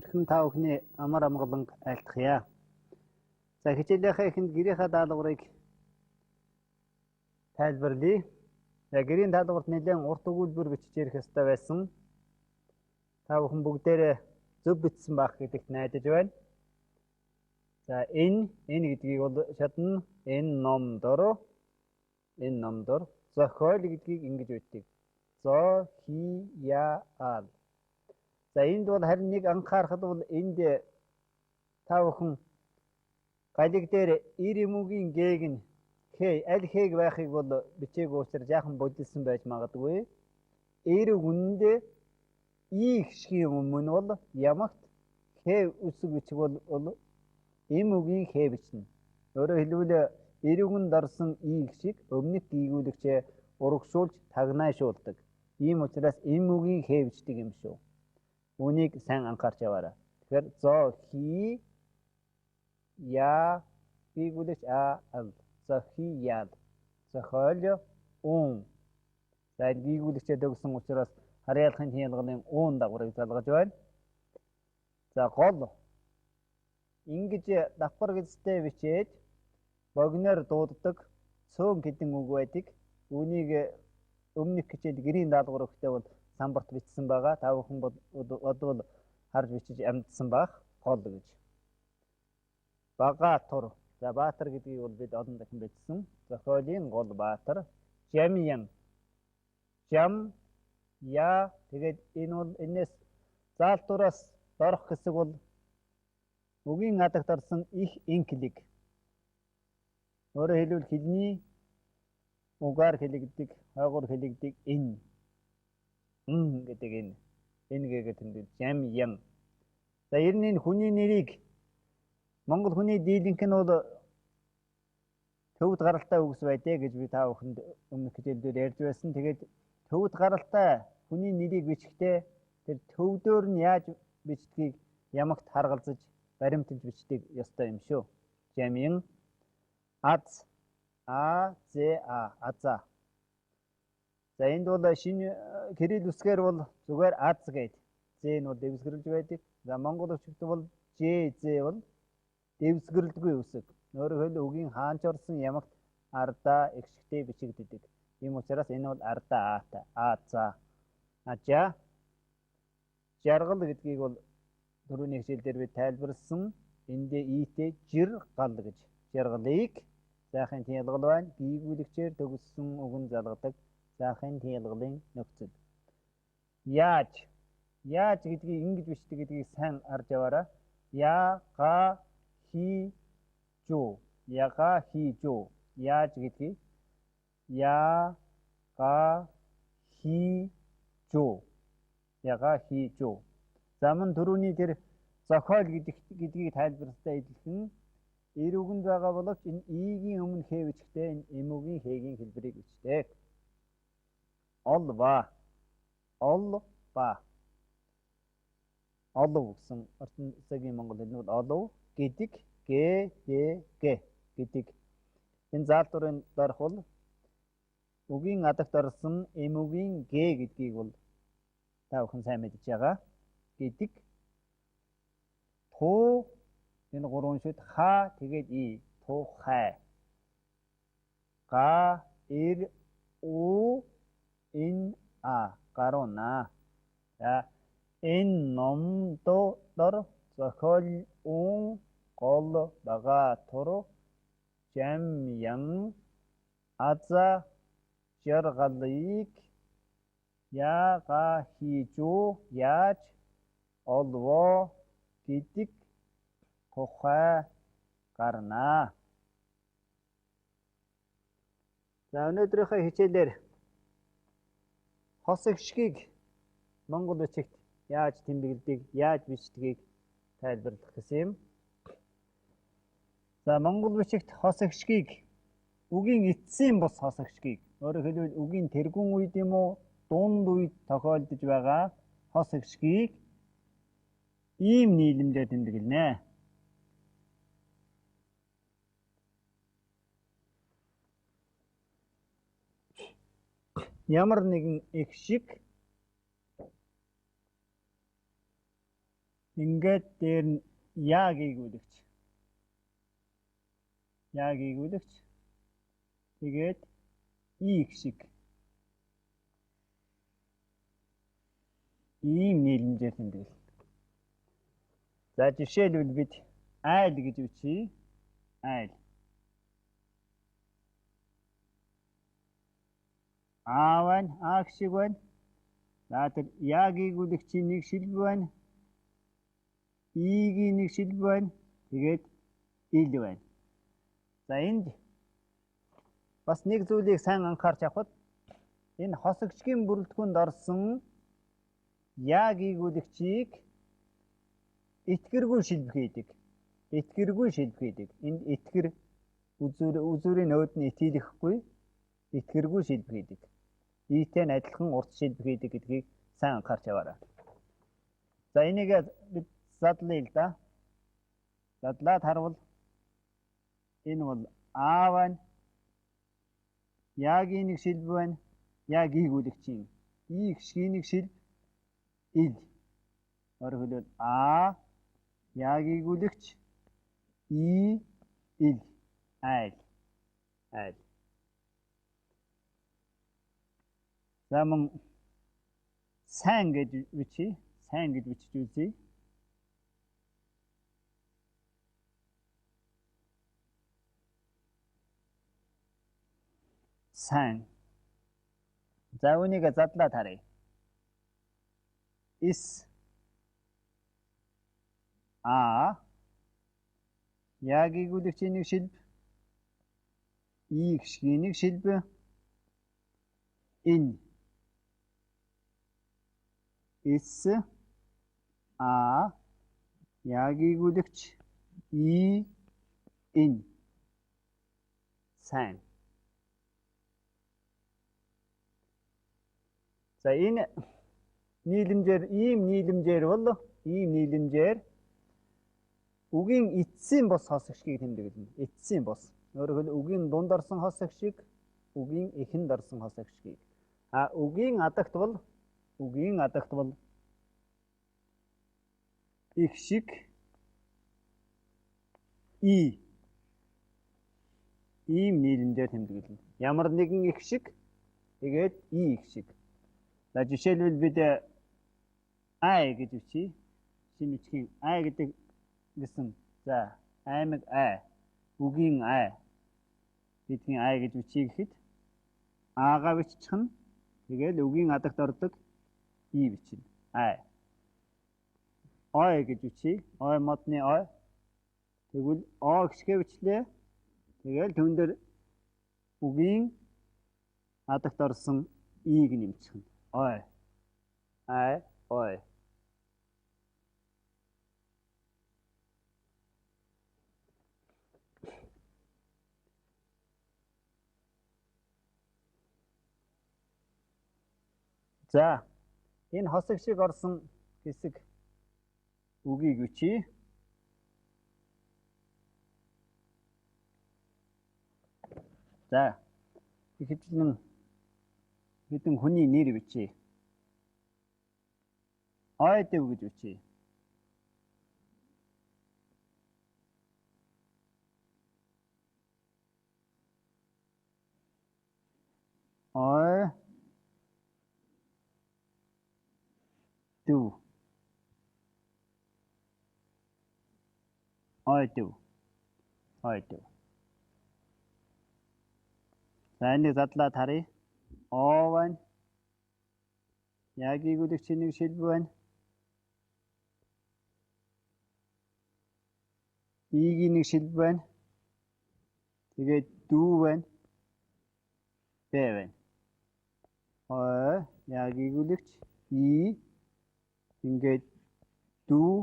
Өнөөдөр дахин та бүхний амар амгаланг айлтгая. За хичээлийнхээ эхэнд гэрийнхээ даалгаврыг тайлбарлая. За гэрийн даалгаварт нэлээд урт өгүүлбэр бичиж ирэх ёстой байсан. Та бүхэн бүгдээрээ зөв бичсэн байх гэдэгт найдаж байна. За энэ гэдгийг бол шатна. Энэ номдор зохиол гэдгийг ингэж үтдэг. Зо хи я ал. За энд бол харин нэг анхаарахад бол энд та бүхэн галиг дээр ир эмүүгийн гээг нь хэ аль хээг байхыг бол бичээгүй учраас жаахан бодилсан байж магадгүй. Эр үгэндээ и гшгийн өмнө бол ямагт хэ үсэг бичиг бол эм үгийн хэ бичнэ. Өөрөөр хэлбэл эр үгэнд орсон и гшиг өмнөх гийгүүлэгчээ урагшуулж тагнаашуулдаг. Ийм учраас эм үгийн хэ бичдэг юм шүү. Үүнийг сайн анхаарч яваарай. Тэгэхээр зо хи я гийгүүлэгч а ал зо хи ял зохиол ун. За энэ гийгүүлэгчээ төгсөн учраас харьяалахын хялгалын уун дагаврыг залгаж байна. За гол ингэж давхар гэзтэй бичээд богиноор дууддаг цөөн хэдэн үг байдаг. Үүнийг өмнөх хичээл гэрийн даалгавар өгөхдөө бол самбарт бичсэн байгаа. Та бүхэн бодвол харж бичиж амжсан байх. Гол гэж. Багаатар. За Баатар гэдгийг бол бид олон дахин бичсэн. Зохиолын гол Баатар. Жамьян. Жам я тэгээд энэ бол энэс заалтураас дорох хэсэг бол үгийн адагт орсон их инклиг. Өөрөөр хэлбэл хэлний угаар хэлэгдэг, хойгоор хэлэгдэг энэ. Н гэдэг энэ. Энэ гэгээд тэмдэг жам ям. За ер нь энэ хүний нэрийг Монгол хүний дийлэнх нь бол төвд гаралтай үгс байдэ гэж би та бүхэнд өмнөх хичээл дээр ярьж байсан. Тэгээд төвд гаралтай хүний нэрийг бичихдээ тэр төвдөөр нь яаж бичдгийг ямагт харгалзаж баримталж бичдэг ёстой юм шүү. Жамин аз а з а аза. За энд бол шинэ кирилл үсгээр бол зүгээр аз гээд з нь бол дэвсгэрэлж байдаг. За монгол өчигт бол ж з бол дэвсгэрэлдгүй үсэг. Өөрөөр хэлбэл үгийн хаанч орсон ямагт ардаа эгшигтэй бичигддэг. Ийм учраас энэ бол ардаа аатай. А за. Ажа жаргал гэдгийг бол түрүүний хичээл дээр би тайлбарласан. Эндээ ийтэй жир гал гэж. Жаргалыг заахын тялгал байна. Гийгүүлэгчээр төгссөн үгэн залгадаг заахын тялгалын нөхцөл. Яаж гэдгийг ингэж бичдэг гэдгийг сайн харж аваарай. Я га хи жу. Яга хи жу. Яаж гэдгийг я га хи жу. Яга хи жу. За мөн түрүүний тэр зохиол гэдгийг тайлбарластай адилхан эр үгэнд байгаа боловч энэ игийн өмнө хэ бичгтээ энэ эмүүгийн хэгийн хэлбэрийг бичдэг. Олва. Олва. Олов гэсэн орчин цагийн монгол хэлний бол олов гэдэг г д г гэдэг. Энэ заалдварын дорх бол үгийн адагт орсон эмүүгийн г гэдгийг бол та бүхэн сайн мэдж байгаа. Гэдэг туу энэ гурван шүд ха тэгээд и тухай га ир у ин а гаруна. За энэ номдор зохиол ун гол багаатар жам ян аза жаргалыг яга хийжүү яаж олвоо гэдэг тухай гарнаа. За өнөөдрийнхөө хичээлээр хос эгшгийг монгол бичигт яаж тэмдэглэдэг, яаж бичдгийг тайлбарлах гэсэн юм. За монгол бичигт хос эгшгийг үгийн эцсийн бус хос эгшгийг, өөрөөр хэлбэл үгийн тэргүүн үед юм уу, дунд үед тохиолдож байгаа хос эгшгийг ийм нийлэмдээр тэмдэглэнэ. Ямар нэгэн эгшиг Ингээд дээр нь яа гийгүүлэгч. Яа гийгүүлэгч. Тэгээд и их шиг. Ийм нийлэмжээр тэмдэглэнэ. За жишээлбэл бид айл гэж бичье. Айл. А байна, а гişиг байна. За тэр я гийгүүлэгчийн нэг шилб байна. И-гийн нэг шилб байна. Тэгээд ил байна. За энд бас нэг зүйлийг сайн анхаарч авахад энэ хосогчгийн бүрэлдэхүүнд орсон я гийгүүлэгчийг итгэргүй шилб хийдэг. Итгэргүй шилб хийдэг. Энд итгэр үзүүрийн өөд нь итийлэхгүй итгэргүй шилб хийдэг. Ийтэй нь адилхан урт шилб хийдэг гэдгийг сайн анхаарч аваарай. За энийг бид задлаа л да. Задлаад харвал энэ бол А байна. Ягийн нэг шилб байна. Яг гийгүүлэгчийн. И гişгийн нэг шилб ил. Өөрөөр хэлбэл А яг гийгүүлэгч И ил айл. Айл. За мөн сайн гэж бичье. Сайн гэж бичиж үзье. Сайн. За үүнийг задлаад харъя. Ис А яг гийгүүлэгчийн нэг шилб И гişгийн нэг шилб Н С А яг гийгүүлэгч И Н сайн. За энэ нийлэмжээр ийм нийлэмжээр бол ийм нийлэмжээр үгийн эцсийн бус хос гişгийг тэмдэглэнэ. Эцсийн бус. Өөрөөр хэлбэл үгийн дунд орсон хос гişиг, үгийн эхэнд орсон хос гişгийг. А үгийн адагт бол их шиг и ийм нийлэмжээр тэмдэглэнэ. Ямар нэгэн их шиг тэгээд и их шиг. За жишээлбэл бид ай гэж бичье. Шинэ бичгийн ай гэдэг гэсэн. За аймаг ай, үгийн ай гэдгийн ай гэж бичье гэхэд ага бичих нь тэгэл үгийн адагт ордог и бичнэ. Ай. Ой гэж бичье. Ой модны ой. Тэгвэл о гişгэ бичлээ. Тэгэл түүн дээр үгийн адагт орсон и-г нэмчихнэ. Ой. Ай, ой. За энэ хосог шиг орсон хэсэг үгийг бичье. За ихэвчлэн хэдэн хүний нэр бичье. Ойдов гэж бичье. Ой дв. Ойдов. Ойдов. За энийг задлаад харъя. О байна. Яг гийгүүлэгчийн нэг шилб байна. И-гийн нэг шилб байна. Тэгээд дүү байна. Б байна. Ой, яг гийгүүлэгч И ингээд дүү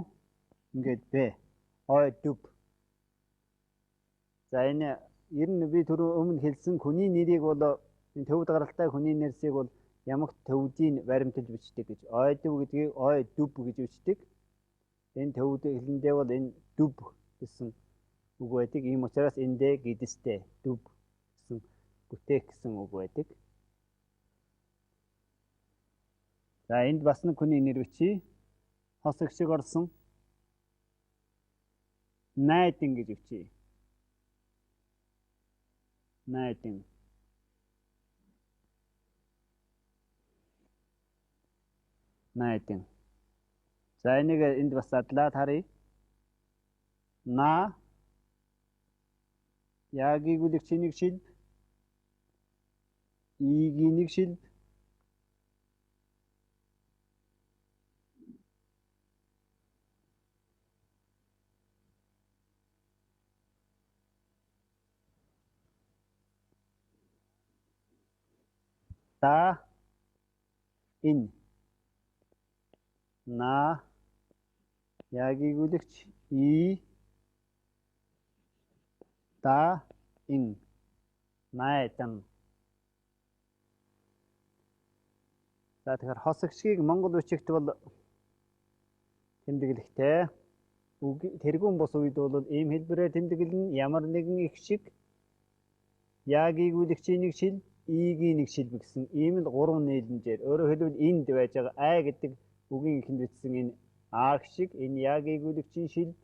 ингээд Б. Ой дүв. За энэ ер нь би түрүү өмнө хэлсэн хүний нэрийг бол энэ төвд гаралтай хүний нэрсийг бол ямагт төвдийн баримталж бичдэг гэж. Ой дүв гэдгийг ой дүв гэж бичдэг. Энэ төвд хэлэндээ бол энэ дүв гэсэн үг байдаг. Ийм учраас эндээ гэдэстэй дүв гэсэн бүтээх гэсэн үг байдаг. За энд бас нэг хүний нэр бичье. Хосог шиг орсон. Найдан гэж бичье. Найдан. Найдан. За энийг энд бас задлаад харъя. На ягийн гүлэгчийн нэг шилб, игийн нэг шилб, та ин на ягийн гүлэгч и та ин найдан. За тэгэхээр хос эгшгийг монгол бичигт бол тэмдэглэхтэй. Тэргүүн бус үед бол ийм хэлбэрээр тэмдэглэнэ. Ямар нэгэн эгшиг ягийн гүлэгчийн нэг шилб, игийн нэг шилб гэсэн ийм л гурван нийлэмжээр. Өөрөөр хэлбэл энд байж байгаа ай гэдэг үгийн эхэнд бичсэн энэ а гшиг, энэ ягийн гүлэгчийн шилб,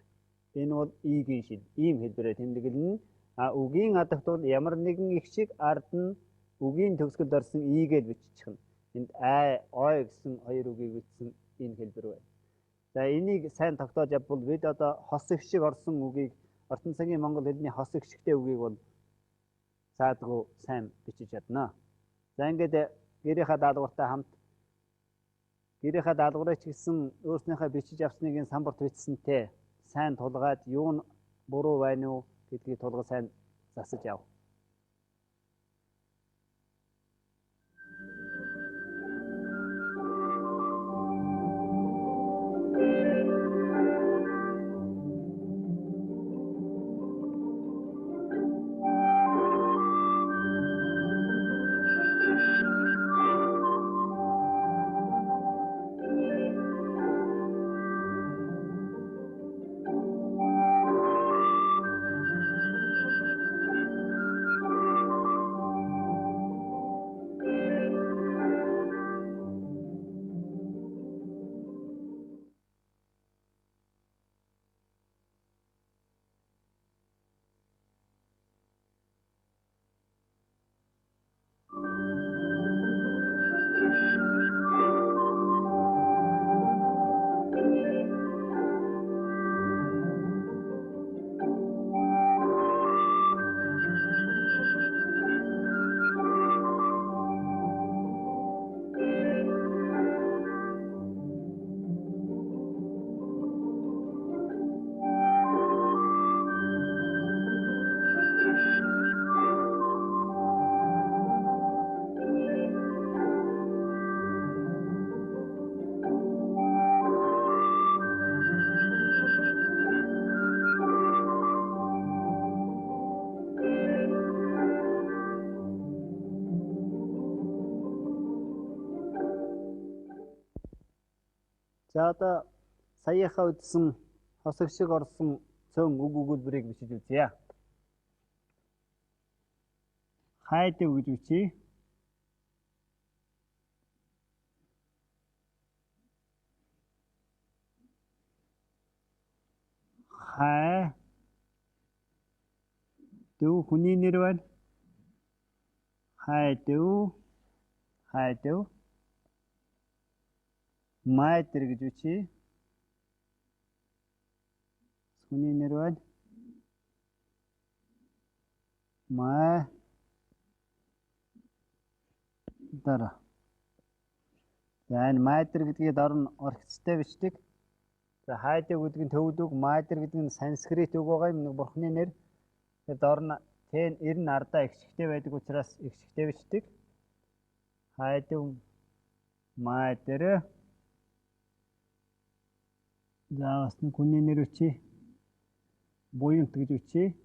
энэ бол игийн шилб. Ийм хэлбэрээр тэмдэглэнэ. А үгийн адагт бол ямар нэгэн эгшиг ард нь үгийн төгсгөлд орсон игээд биччихнэ. Энд ай, ой гэсэн хоёр үгийг бичсэн энэ хэлбэр байна. За энийг сайн тогтоож явбал бид одоо хос эгшиг орсон үгийг ортон цагийн монгол хэлний хос эгшигтэй үгийг бол саадгүй сайн бичиж чадна. За ингээд гэрийнхаа даалгавартай хамт гэрийнхаа даалгаврыг ч гэсэн өөрснийхөө бичиж авсныг нь самбарт бичсэнтэй сайн тулгаад юу нь буруу байна уу гэдгийг тулгал сайн засаж ав. За одоо саяхаа үзсэн хос эгшиг орсон цөөн үг өгүүлбэрийг бичиж үзье. Хайдав гэж бичье. Хай дүү хүний нэр байна. Хайдав хайдав майдэр гэж бичье. Хүний нэр байна. Май дар. За энэ майдэр гэдгийг дор нь орхицтай бичдэг. За хайдав гэдэг нь төвд үг, майдэр гэдэг нь санскрит үг байгаа юм, нэг бурхны нэр. Тэр дор нь тэ эр нь ардаа эгшигтэй байдаг учраас эгшигтэй бичдэг. Хайдав майдэр. За бас нэг хүний нэр бичье. Буянт гэж бичье.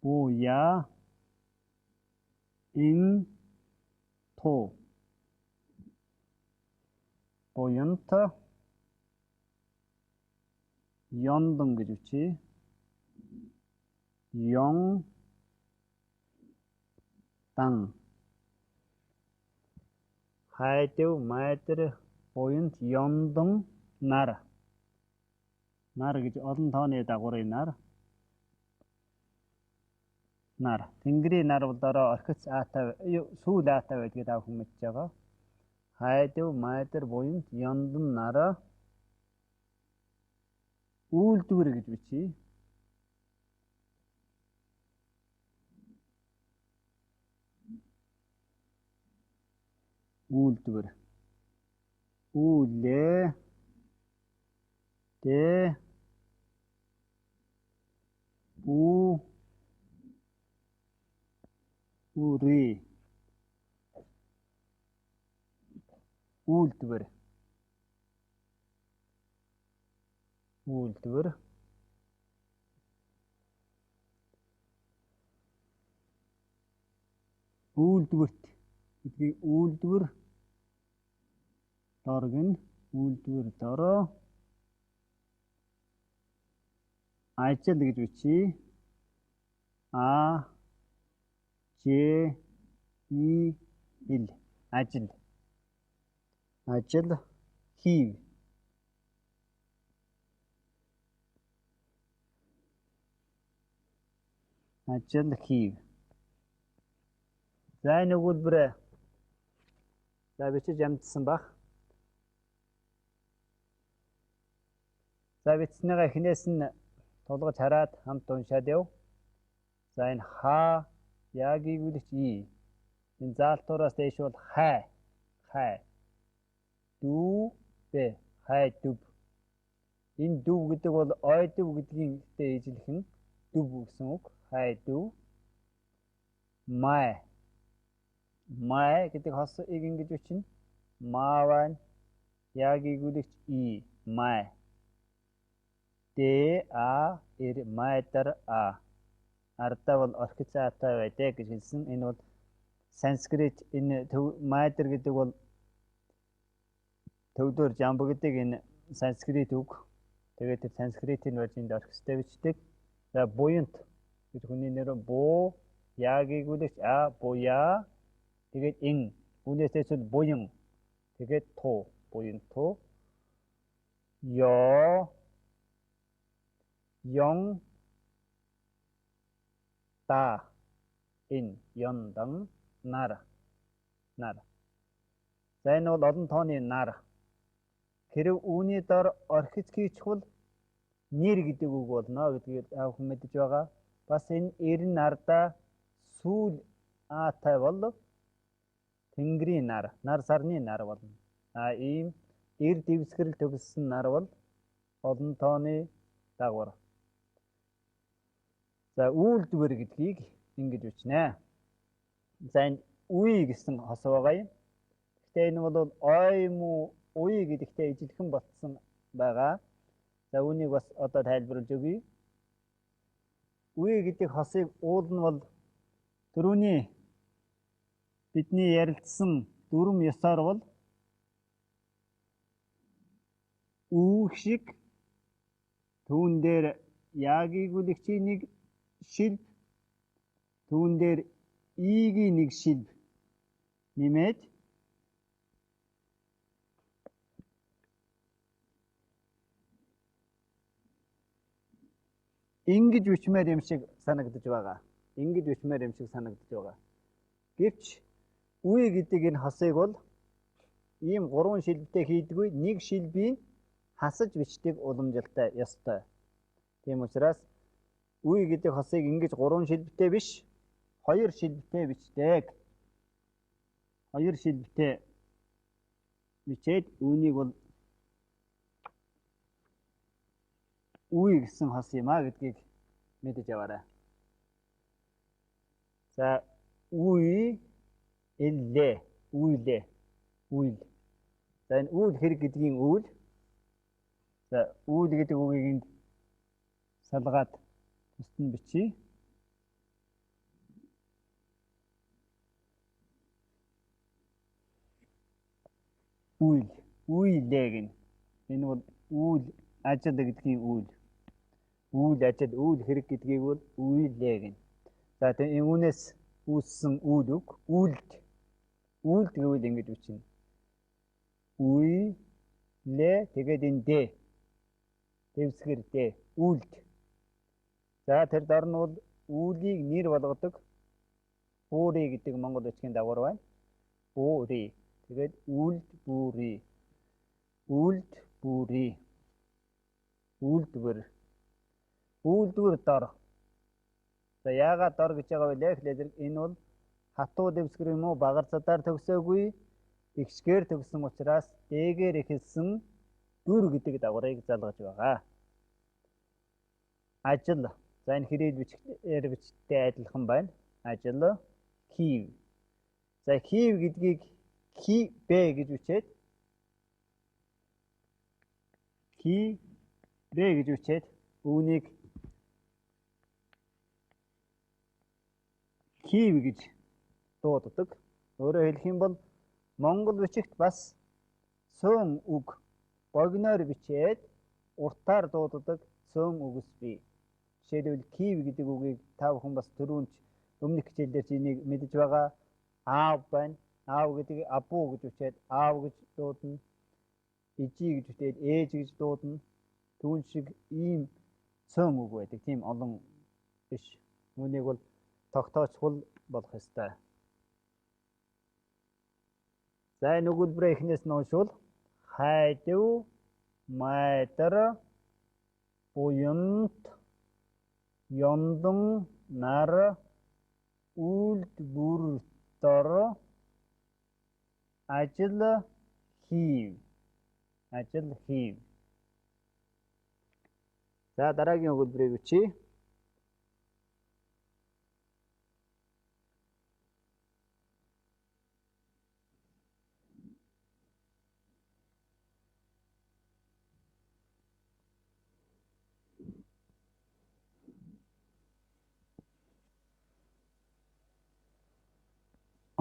Буя ин ту. Буянт ёндон гэж бичье. Ён дан. Хайдав майдэр буянт ёндон нар. Нар гэж олон тооны дагаврын нар. Нар. Тэнгэрийн нар бол дороо орхиц аатай, сүүл аатай байдгийг та бүхэн мэдж байгаа. Хайдв, майдар, буянт, яндан нараа үйлдвэр гэж бичье. Үйлдвэр. Үлээ. Д. У. Үри. Үйлдвэр. Үйлдвэр. Үйлдвэрт гэдгийг үйлдвэр дор гэн үйлдвэр дороо ажил гэж бичье. А Ж И Л ажил. Ажил хийв. Ажил хийв. За энэ өгүүлбэр за бичиж амжсан баг. За бичснийгээ эхнээс нь тулгаж хараад хамт уншаад яв. За энэ ха яагийг үлч и. Энэ заалтуураас дээш бол хай. Хай. Дүү б хай дүв. Энэ дүв гэдэг бол ой дүв гэдгийн ээжлэхэн дүв гэсэн үг. Хай дүв. Май. Май гэдэг хос ийг ингэж бичнэ. Маа байна. Яагийг үлч и. Май. Д А Р майдар А. Ардаа бол орхиц аатай байдаг гэж хэлсэн. Энэ бол санскрит энэ майдар гэдэг бол төвдөр жамб гэдэг энэ санскрит үг. Тэгээд тэр санскритийн барьж энд орхистой бичдэг. За буянт гэж хүний нэр буу яагийг үлэгч а буяа тэгээд ин үүнээс дэшүүл буян тэгээд туу буян туу ё 영 та ин 연дан нар нар. За энэ бол олон тооны нар. Хэрв үүний дор орхиц хийчихвэл нэр гэдэг үг болно гэдгийг аавхан мэдэж байгаа. Бас энэ эр нардаа сүүл аатай бол тэнгэрийн нар, нар сарны нар болно. А ийм эр дэвсгэрэл төгссөн нар бол олон тооны дагавар. За үйлдвэр гэдгийг ингэж бичнэ. За энэ үе гэсэн хос байгаа юм. Гэхдээ энэ бол ой муу уй гэдэгтэй ижилхэн болцсон байгаа. За үүнийг бас одоо тайлбарлаж өгье. Үе гэдэг хосыг уул нь бол түрүүний бидний ярилцсан дүрм ёсоор бол үүх шиг түүн дээр яагийг үлэгчийн нэг шилб түүн дээр игийн нэг шилб нэмээд ингэж бичмээр юм шиг санагдаж байгаа. Ингэж бичмээр юм шиг санагдаж байгаа. Гэвч үе гэдэг энэ хосыг бол ийм гурван шилбтэй хийдэггүй, нэг шилбийг хасаж бичдэг уламжилтай ёстой. Тийм учраас үе гэдэг хосыг ингэж гурван шилбтэй биш, хоёр шилбтэй бичдэг. Хоёр шилбтэй бичээд үүнийг бол үе гэсэн хос юм а гэдгийг мэдэж аваарай. За үе эллэ үйлэ үйл. За энэ үйл хэрэг гэдгийн үйл. За үйл гэдэг үгийг энд салгаад тусад нь бичье. Үйл, үйлэ гэнэ. Энэ бол үйл ажил гэдгийн үйл. Үйл ажил, үйл хэрэг гэдгийг бол үйлэ гэнэ. За тэгээ үүнээс үүссэн үйл үг, үйлд. Үйлд гэвэл ингэж бичнэ. Үйлэ тэгээд энэ д. Дэвсгэр Д. Үлд. За тэр дор нь бол үүлийг нэр болгодог бүүри гэдэг монгол бичгийн дагавар байна. Бүүри. Тэгээд үлд бүүри. Үлд бүүри. Үйлдвэр. Үйлдвэр дор. За яагаад дор гэж байгаа вэ гэхлээр энэ бол хатуу дэвсгэр юм уу багар задаар төгсөөгүй эгшгээр төгссөн учраас дээгээр эхэлсэн дүр гэдэг дагаврыг залгаж байгаа. Ажил. За энэ хэрээл бичгээр бичтэй адилхан байна. Ажил хийв. За хийв гэдгийг ки б гэж бичээд ки б гэж бичээд үүнийг хийв гэж дууддаг. Өөрөөр хэлэх юм бол монгол бичигт бас цөөн үг богиноор бичээд уртаар дууддаг цөөн үгс бий. Жишээлбэл кив гэдэг үгийг та бүхэн бас түрүүнч өмнөх хичээлээр чи энийг мэдэж байгаа. Аав байна. Аав гэдгийг абуу гэж бичээд аав гэж дуудана. Ижи гэж бичээд ээж гэж дуудана. Түүн шиг ийм цөөн үг байдаг. Тийм олон биш. Үүнийг бол тогтоочвол болох ёстой. За энэ өгүүлбэрээ эхнээс нь уншвал хайдв майдар буянт ёндон нар үйлдвэр дор ажил хийв. Ажил хийв. За дараагийн өгүүлбэрийг бичье.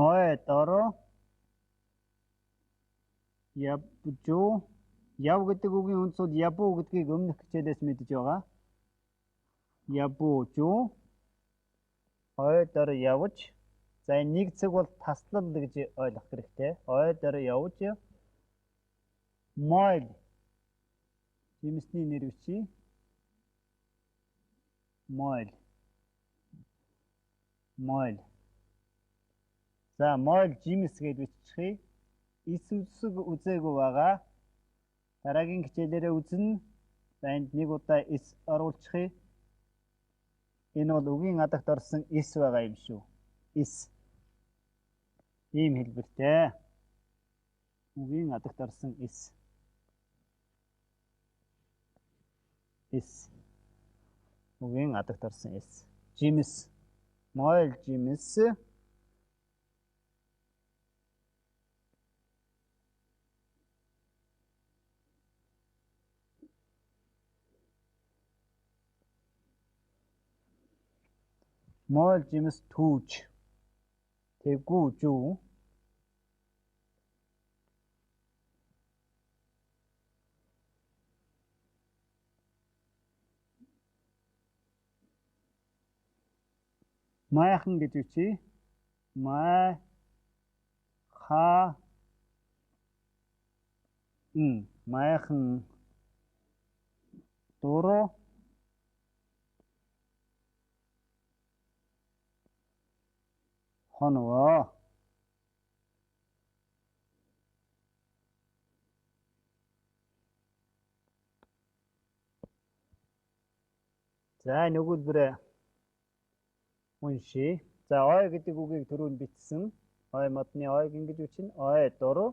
Ой дор явжуу яв гэдэг үгийн үндс бол ябуу гэдгийг өмнөх хичээлээс мэдэж байгаа. Ябуу ой дор явж. За энэ нэг цэг бол таслал гэж ойлгох хэрэгтэй. Ой дор явж мойл жимсний нэр бичье. Мойл. Мойл. За мойл жимс гэж бичихье. Эс үсэг үзээгүй байгаа. Дараагийн хичээлээрээ үзнэ. За энд нэг удаа эс оруулчихъя. Энэ бол үгийн адагт орсон эс байгаа юм шүү. Эс. Ийм хэлбэртэй. Үгийн адагт орсон эс. Эс. Үгийн адагт орсон эс. Жимс. Мойл жимс. Мойл жимс түүж. Тэгүү жүү. Майхан гэж бичье. Май ха н майхан дуруу хоноо. За энэ өгүүлбэрээ уншъя. За ой гэдэг үгийг түрүүнд бичсэн. Ой модны ойг ингэж бичнэ. Ой дуруу.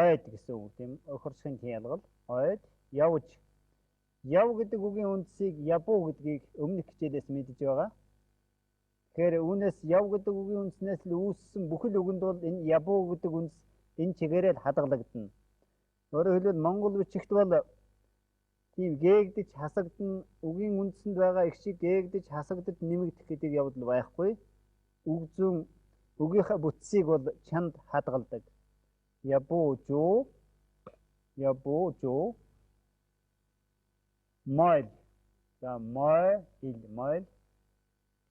Ойд гэсэн үг тийм охирсхийн тийм ялгал. Ойд явж. Яв гэдэг үгийн үндсийг ябуу гэдгийг өмнөх хичээлээс мэдэж байгаа. Тэгэхээр үүнээс яв гэдэг үгийн үндснээс л үүссэн бүхэл үгэнд бол энэ ябуу гэдэг үндс энэ чигээрээ л хадгалагдана. Өөрөөр хэлбэл монгол бичигт бол тийм гээгдэж хасагдан үгийн үндсэнд байгаа их шиг гээгдэж хасагдаж нэмэгдэх гэдэг явдал байхгүй. Үг зүүн үгийнхээ бүтцийг бол чанд хадгалдаг. Ябуу жуу ябуу жуу мойл. За мойл мойл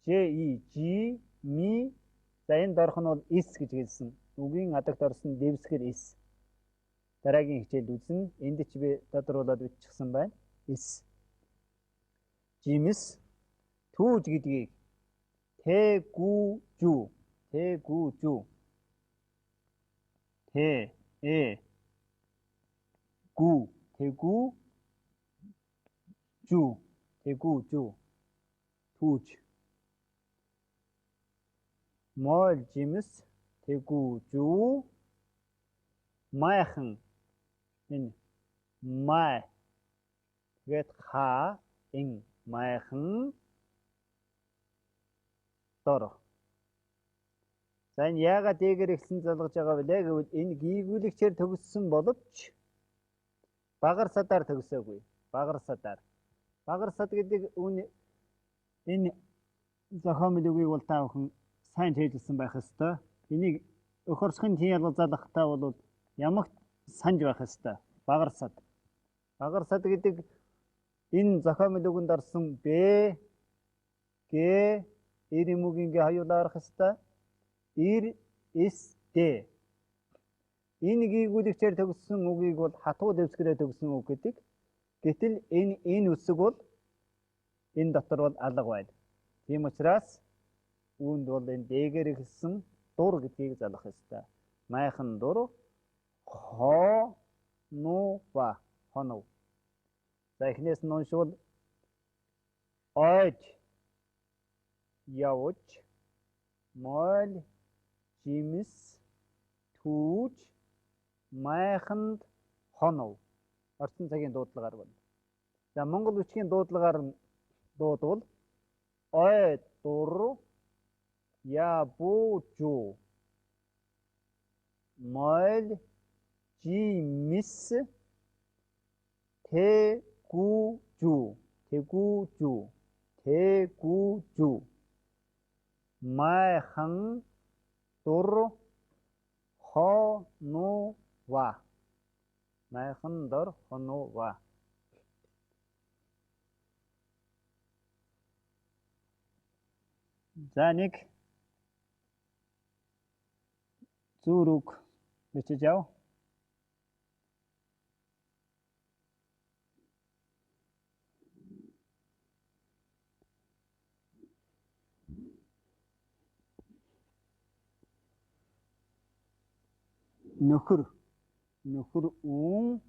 Ж И Ж Ми. За энэ дорх нь бол эс гэж хэлсэн. Үгийн адагт орсон дэвсгэр эс. дараагийн хичээлд үзнэ. Энд ч би тодруулаад биччихсэн байна. Эс. Жимс түүж гэдгийг тэ гү жүү тэ гү жүү тэ э гү тэ гү жүү тэ гү жүү түүж мойл жимс тэ гү жүү майхан энэ май тэгээд ха ин майхан дор. За энэ яагаад дээгээр ихсэн залгаж байгаа вэ гэвэл энэ гийгүүлэгчээр төгссөн боловч багар садаар төгсөөгүй. Багар садаар. Багар сад гэдэг энэ зохиомл үгийг бол та бүхэн сайн цээжилсэн байх ёстой. Энийг өх орсохын тийм ялга залгахтаа бол ямагт санж байх ёстой. Багар сад. Багар сад гэдэг энэ зохиомл үгэнд орсон Б Г Эр эмүүгийн гэ хоёулаа орох ёстой. Эр С Д. Энэ гийгүүлэгчээр төгссөн үгийг бол хатуу дэвсгэрээр төгссөн үг гэдэг. Гэтэл энэ үсэг бол энэ дотор бол алга байна. Тийм учраас үүнд бол энэ дээгээр ихсэн дур гэдгийг залгах ёстой. Майхан дур хо ну ва хонов. За эхнээс нь уншвал ойд явж мойл жимс түүж майханд хонов. Орчин цагийн дуудлагаар байна. За Монгол бичгийн дуудлагаар дуудвал ой дур я бу жу мойл жимс тэ гү жү тэгү жү тэгү жү майхан дур хо ну ва майхан дор хонуу ва. За нэг зүүр үг бичиж яв. Нөхөр нөхөр үн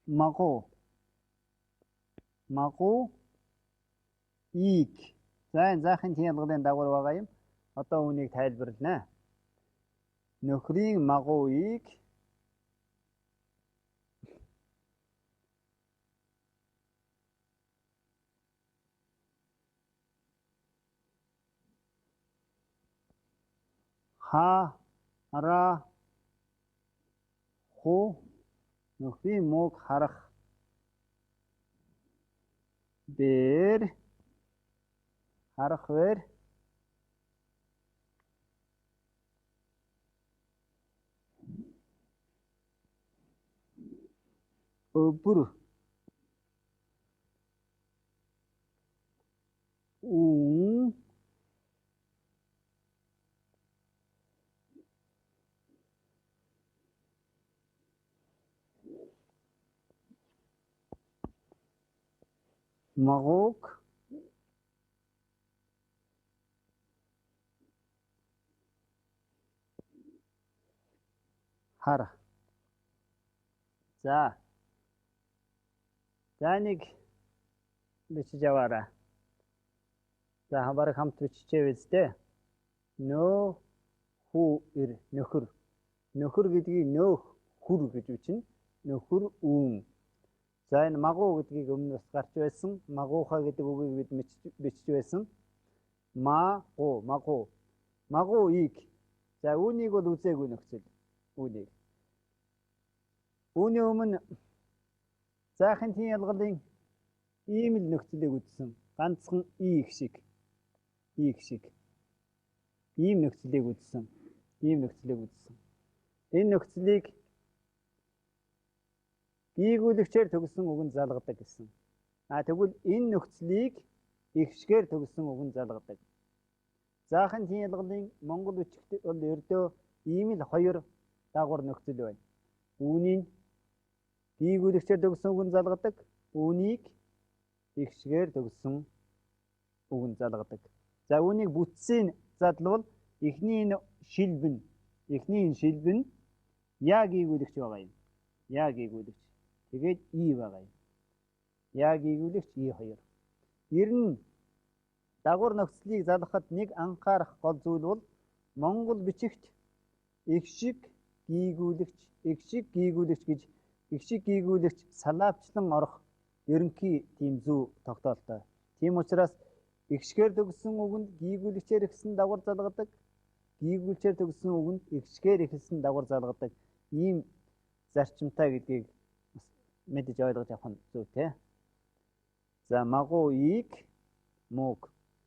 магуу магуу ийг. За энэ заахын тийм ялгалын дагавар байгаа юм. Одоо үүнийг тайлбарлана. Нөхрийн магуу ийг ха ра ху нөхрийн мууг харах бэр харах вэр өбөр үн магууг хар. За. За нэг бичиж аваарай. За бараг хамт биччихээ үстэ. Нөө хүү эр нөхөр. Нөхөр гэдгийг нөөх хүр гэж бичнэ. Нөхөр үүн. За энэ магуу гэдгийг өмнө бас гарч байсан. Магууха гэдэг үгийг бид бичиж байсан. Магуу, магуу. Магуу ийг. За үүнийг бол үзээгүй нөхцөл. Үүнийг. Үүний өмнө заахын тийм ялгалын ийм л нөхцөлийг үзсэн. Ганцхан ийх шиг. Ийх шиг. Ийм нөхцөлийг үзсэн. Ийм нөхцөлийг үзсэн. Энэ нөхцөлийг гийгүүлэгчээр төгссөн үг нь залгадаг гэсэн. А тэгвэл энэ нөхцөлийг ихшгээр төгссөн үг нь залгадаг. Заахын тийм ялгалын монгол бичигт бол ердөө ийм л хоёр дагавар нөхцөл байна. Үүнийг гийгүүлэгчээр төгссөн үгэн залгадаг, үүнийг эгшгээр төгссөн үгэн залгадаг. За үүнийг бүтцийн задлавал эхний энэ шилбэн, эхний энэ шилбэн я гийгүүлэгч байгаа юм. Я гийгүүлэгч. Тэгээд и байгаа юм. Я гийгүүлэгч и хоёр. Ер нь дагавар нөхцөлийг залгахад нэг анхаарах гол зүйл бол монгол бичигт эгшиг гийгүүлэгч, эгшиг гийгүүлэгч гэж эгшиг гийгүүлэгч салаавчлан орох ерөнхий тийм зөв тогтоолтой. Тийм учраас эгшгээр төгссөн үгэнд гийгүүлэгчээр эхэлсэн дагавар залгадаг, гийгүүлэгчээр төгссөн үгэнд эгшгээр эхэлсэн дагавар залгадаг ийм зарчимтай гэдгийг бас мэдэж ойлгож авах нь зүйтэй. За магуу ийг мууг.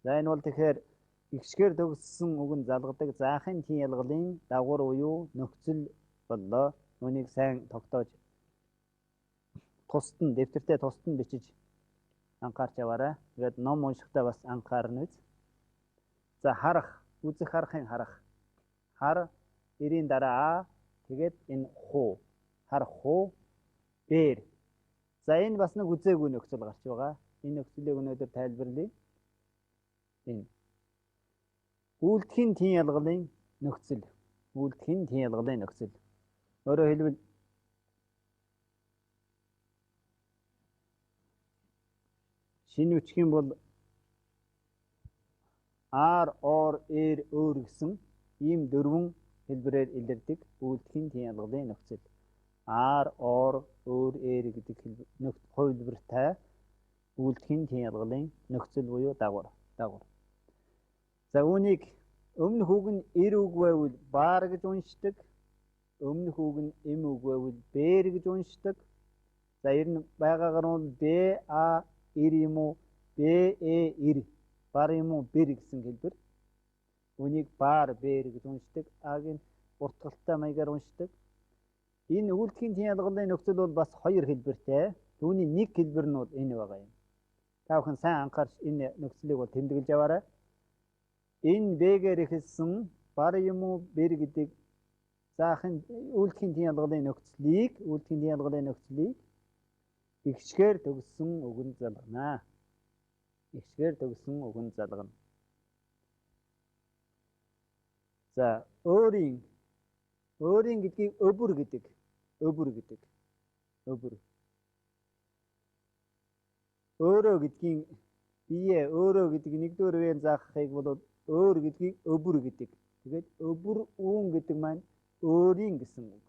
За энэ бол тэгэхээр эгшгээр төгссөн үг нь залгадаг заахын тийм ялгалын дагавар буюу нөхцөл боллоо. Үүнийг сайн тогтоож тусад нь дэвтэртээ тусад нь бичиж анхаарч яваарай. Тэгээд ном уншихдаа бас анхаарна биз. За харах, үзэх харахын харах. Хар эрийн дараа а тэгээд энэ хуу. Хар хуу бээр. За энэ бас нэг үзээгүй нөхцөл гарч байгаа. Энэ нөхцөлийг өнөөдөр тайлбарлая. Энэ үйлдэхийн тийм ялгалын нөхцөл. Үйлдэхийн тийм ялгалын нөхцөл. Өөрөөр хэлбэл шинэ үчгийн бол R, or, R, өөр гэсэн ийм дөрвөн хэлбэрээр илэрдэг үйлдэхийн тийм ялгалын нөхцөл. R, or, өөр, R гэдэг хувилбартай үйлдэхийн тийм ялгалын нөхцөл буюу дагавар. Дагавар. За үүнийг өмнөх үг нь эр үг байвал баар гэж уншдаг. Өмнөх үг нь эм үг байвал бээр гэж уншдаг. За ер нь байгаагаар нь Б А эр юм уу Б Э эр бар юм уу бэр гэсэн хэлбэр. Үүнийг баар бээр гэж уншдаг. А-гийн уртгалтай маягаар уншдаг. Энэ үйлдэхийн тийм ялгалын нөхцөл бол бас хоёр хэлбэртэй. Түүний нэг хэлбэр нь бол энэ байгаа юм. Та бүхэн сайн анхаарч энэ нөхцөлийг бол тэмдэглэж аваарай. Энэ Б-гээр эхэлсэн бар юм уу бэр гэдэг заахын үйлдэхийн тийм ялгалын нөхцөлийг үйлдэхийн тийм ялгалын нөхцөлийг эгшгээр төгссөн үгэнд залгана. Эгшгээр төгссөн үгэнд залгана. За өөрийн өөрийн гэдгийг өвөр гэдэг. Өвөр гэдэг. Өвөр. Өөрөө гэдгийн бие өөрөө гэдэг нэгдүгээр үеийн заахыг бол өөр гэдгийг өвөр гэдэг. Тэгээд өвөр үүн гэдэг маань өөрийн гэсэн үг.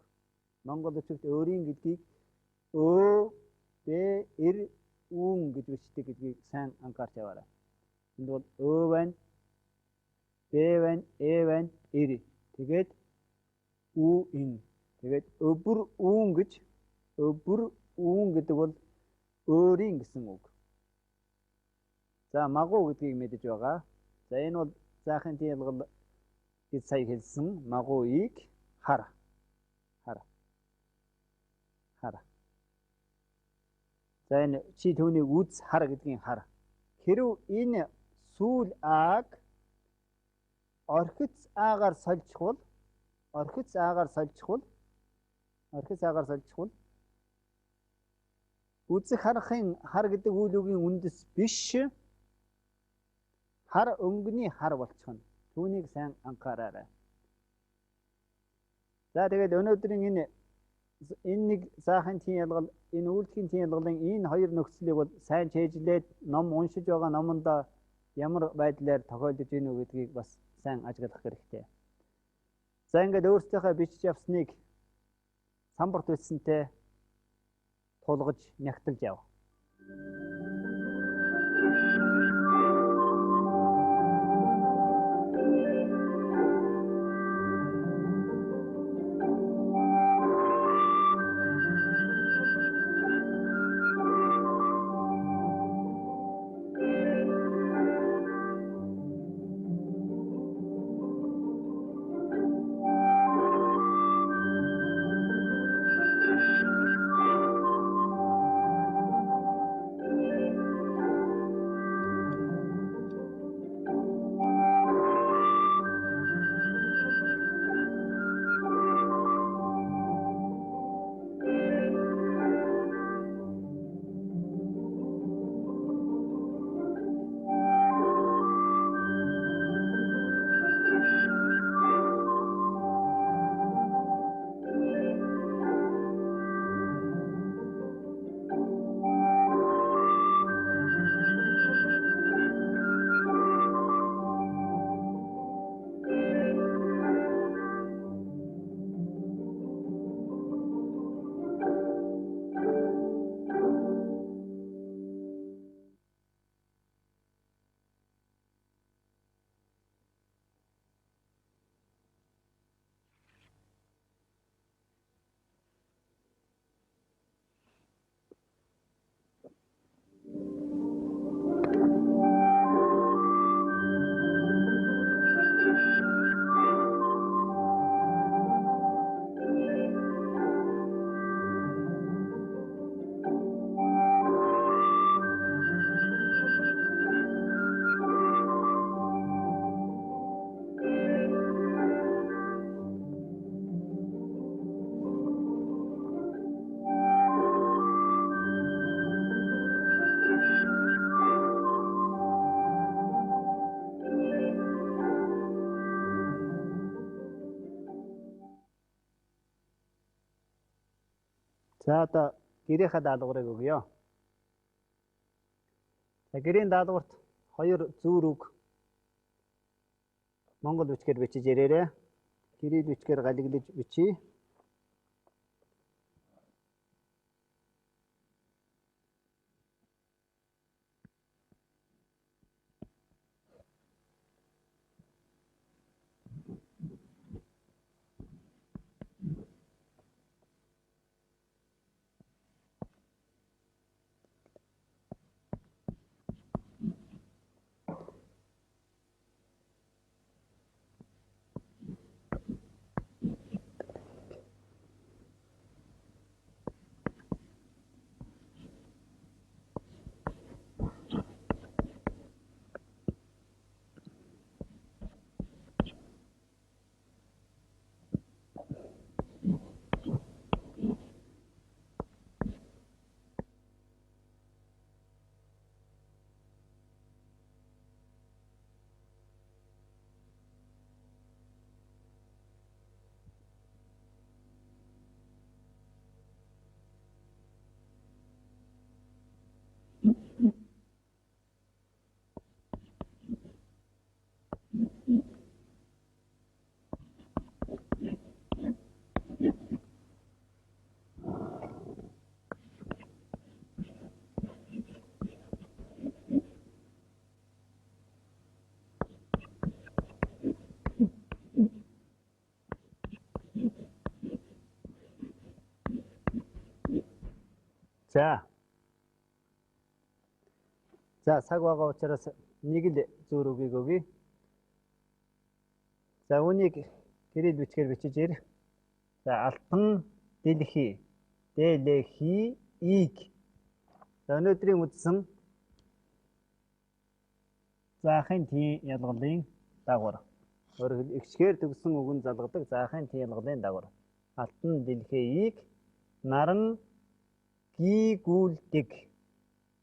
Монгол бичигт өөрийн гэдгийг өө Б эр үүн гэж бичдэг гэдгийг сайн анхаарч аваарай. Энд бол өө байна, Б байна, Э байна, эр. Тэгээд үү ин. Тэгээд өвөр үүн гэж өвөр үүн гэдэг бол өөрийн гэсэн үг. За магуу гэдгийг мэдэж байгаа. За энэ бол заахын тийм ялгал гэж сая хэлсэн магуу ийг хар. Хар. Хар. За энэ чи түүнийг үз хар гэдгийн хар. Хэрв энэ сүүл аг орхиц аагаар сольчихвол орхиц аагаар сольчихвол орхиц аагаар сольчихвол үзэх харахын хар гэдэг үйл үгийн үндэс биш хар өнгөний хар болчихно. Түүнийг сайн анхаараарай. За тэгээд өнөөдрийн энэ нэг заахын тийм ялгал энэ үйлдэхийн тийм ялгалын энэ хоёр нөхцөлийг бол сайн чэйжлээд ном уншиж байгаа номондоо ямар байдлаар тохиолдож ийнө үү гэдгийг бас сайн ажиглах хэрэгтэй. За ингээд өөрсдийнхөө бичиж авсныг самбарт бичсэнтэй тулгаж нягталж яв. За одоо гэрийнхээ даалгаврыг өгье. За гэрийн даалгаварт хоёр зүүр үг монгол бичгээр бичиж ирээрэй. Кирилл бичгээр галиглаж бичье. За. За цаг байгаа учраас нэг л зүүр үгийг өгье. За үүнийг кирилл бичгээр бичиж ир. За алтан дэлхий дэлхий ийг. За өнөөдрийн үзсэн заахын тийм ялгалын дагавар. Өөрөөр хэлбэл эгчгээр төгссөн үг нь залгадаг заахын тийм ялгалын дагавар. Алтан дэлхий ийг наран гийгүүлдэг.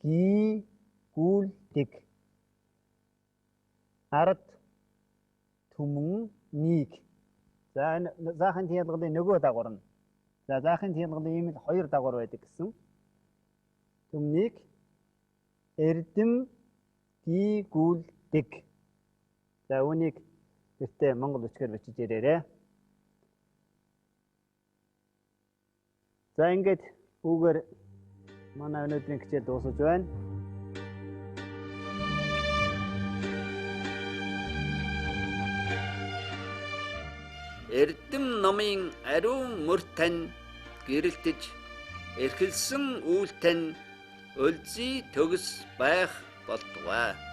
Гийгүүлдэг. Ард түмэн нэг. За энэ заахын тийм ялгалын нөгөө дагавар нь. За заахын тийм ялгалын ийм л хоёр дагавар байдаг гэсэн. Түмнийг эрдэм гийгүүлдэг. За үүнийг гэртээ монгол бичгээр бичиж ирээрэй. За ингээд үүгээр манай өнөөдрийн хичээл дуусаж байна. Эрдэм номын ариун мөр тань гэрэлтэж эрхэлсэн үйл тань өлзий төгс байх болтугай.